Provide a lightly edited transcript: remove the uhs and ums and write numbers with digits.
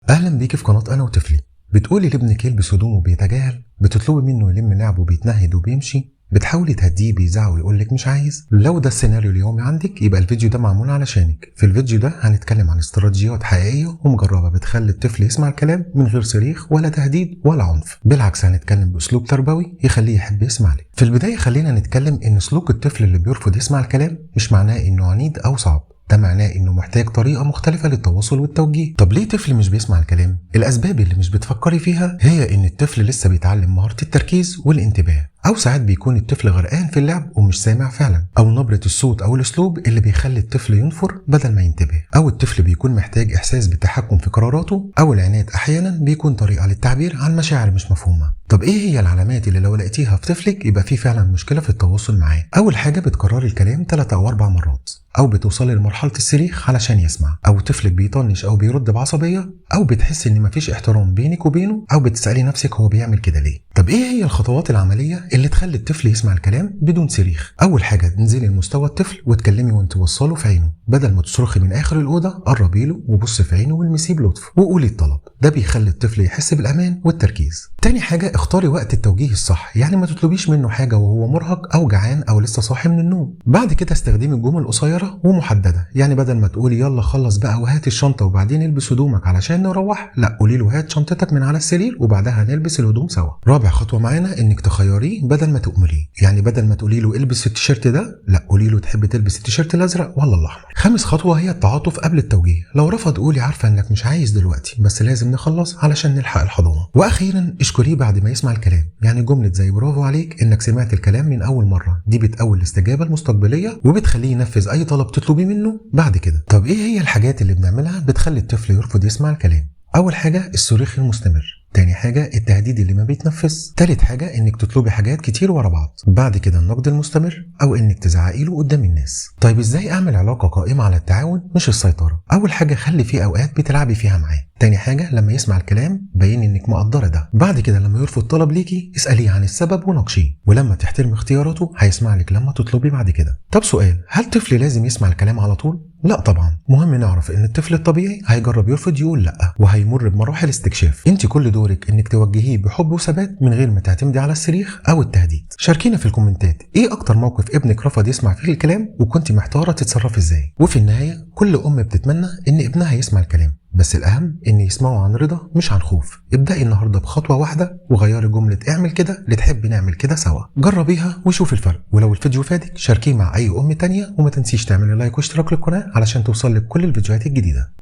اهلا بيكي في قناة انا وطفلي. بتقولي لابنك يلبس هدومه بيتجاهل، بتطلبي منه يلم لعبه بيتنهد وبيمشي، بتحاولي تهديه بيزعق ويقول لك مش عايز. لو ده السيناريو اليومي عندك يبقى الفيديو ده معمول علشانك. في الفيديو ده هنتكلم عن استراتيجيات حقيقية ومجربه بتخلي الطفل يسمع الكلام من غير صريخ ولا تهديد ولا عنف، بالعكس هنتكلم باسلوب تربوي يخليه يحب يسمع لك. في البداية خلينا نتكلم ان سلوك الطفل اللي بيرفض يسمع الكلام مش معناه انه عنيد او صعب، ده معناه انه محتاج طريقه مختلفة للتواصل والتوجيه. طب ليه طفل مش بيسمع الكلام؟ الاسباب اللي مش بتفكري فيها هي ان الطفل لسه بيتعلم مهارة التركيز والانتباه، او ساعات بيكون الطفل غرقان في اللعب ومش سامع فعلا، او نبره الصوت او الاسلوب اللي بيخلي الطفل ينفر بدل ما ينتبه، او الطفل بيكون محتاج احساس بالتحكم في قراراته، او العناد احيانا بيكون طريقه للتعبير عن مشاعر مش مفهومه. طب ايه هي العلامات اللي لو لقيتيها في طفلك يبقى في فعلا مشكلة في التواصل معاه؟ اول حاجة بتكرري الكلام 3 أو 4 مرات، او بتوصلي لمرحلة الصريخ علشان يسمع، او طفلك بيطنش او بيرد بعصبيه، او بتحس ان مفيش احترام بينك وبينه، او بتسالي نفسك هو بيعمل كده ليه. طب ايه هي الخطوات العملية اللي تخلي الطفل يسمع الكلام بدون صريخ؟ اول حاجة انزلي لمستوى الطفل واتكلمي وانت وصله في عينه، بدل ما تصرخي من اخر الاوضة قربي له وبصي في عينه والمسيه بلطف وقولي الطلب، ده بيخلي الطفل يحس بالامان والتركيز. تاني حاجة اختاري وقت التوجيه الصح، يعني ما تطلبيش منه حاجة وهو مرهق او جعان او لسه صاحي من النوم. بعد كده استخدمي جمل قصيرة ومحددة، يعني بدل ما تقولي يلا خلص بقى وهات الشنطة وبعدين البس هدومك علشان نروح، لا قولي له هات شنطتك من على السرير وبعدها نلبس الهدوم سوا. رابع خطوة معانا انك تخيريه بدل ما تؤمريه، يعني بدل ما تقولي له البس التيشيرت ده، لا قولي له تحب تلبس التيشيرت الازرق ولا الاحمر. خامس خطوة هي التعاطف قبل التوجيه، لو رفض قولي عارفه انك مش عايز دلوقتي بس لازم نخلص علشان نلحق الحضانة. واخيرا اشكريه بعد ما يسمع الكلام، يعني جملة زي برافو عليك انك سمعت الكلام من اول مرة، دي بتقوي الاستجابة المستقبلية وبتخليه ينفذ اي طلب تطلبيه منه بعد كده. طب ايه هي الحاجات اللي بنعملها بتخلي الطفل يرفض يسمع الكلام؟ اول حاجة الصريخ المستمر، تاني حاجة التهديد اللي ما بيتنفذ، تالت حاجة انك تطلبي حاجات كتير ورا بعض، بعد كده النقد المستمر او انك تزعقي له قدام الناس. طيب ازاي اعمل علاقة قائمة على التعاون مش السيطرة؟ اول حاجة خلي فيه اوقات بتلعبي فيها معاه، تاني حاجة لما يسمع الكلام بين انك مقدرة ده، بعد كده لما يرفض طلب ليكي اسأليه عن السبب وناقشيه، ولما تحترمي اختياراته هيسمع لك لما تطلبي بعد كده. طب سؤال، هل طفل لازم يسمع الكلام على طول؟ لا طبعا، مهم نعرف ان الطفل الطبيعي هيجرب يرفض يقول لا وهيمر بمراحل استكشاف، انت كل دورك انك توجهيه بحب وثبات من غير ما تعتمدي على الصريخ او التهديد. شاركينا في الكومنتات ايه اكتر موقف ابنك رفض يسمع فيه الكلام وكنت محتارة تتصرفي ازاي. وفي النهاية كل ام بتتمنى ان ابنها يسمع الكلام، بس الاهم ان يسمعوا عن رضا مش عن خوف. ابدأي النهارده بخطوة واحدة وغيري جملة اعمل كده لتحبي نعمل كده سوا، جربيها وشوفي الفرق. ولو الفيديو فادك شاركيه مع اي ام تانية، وما تنسيش تعملي like واشتراك للقناة علشان توصلك كل الفيديوهات الجديدة.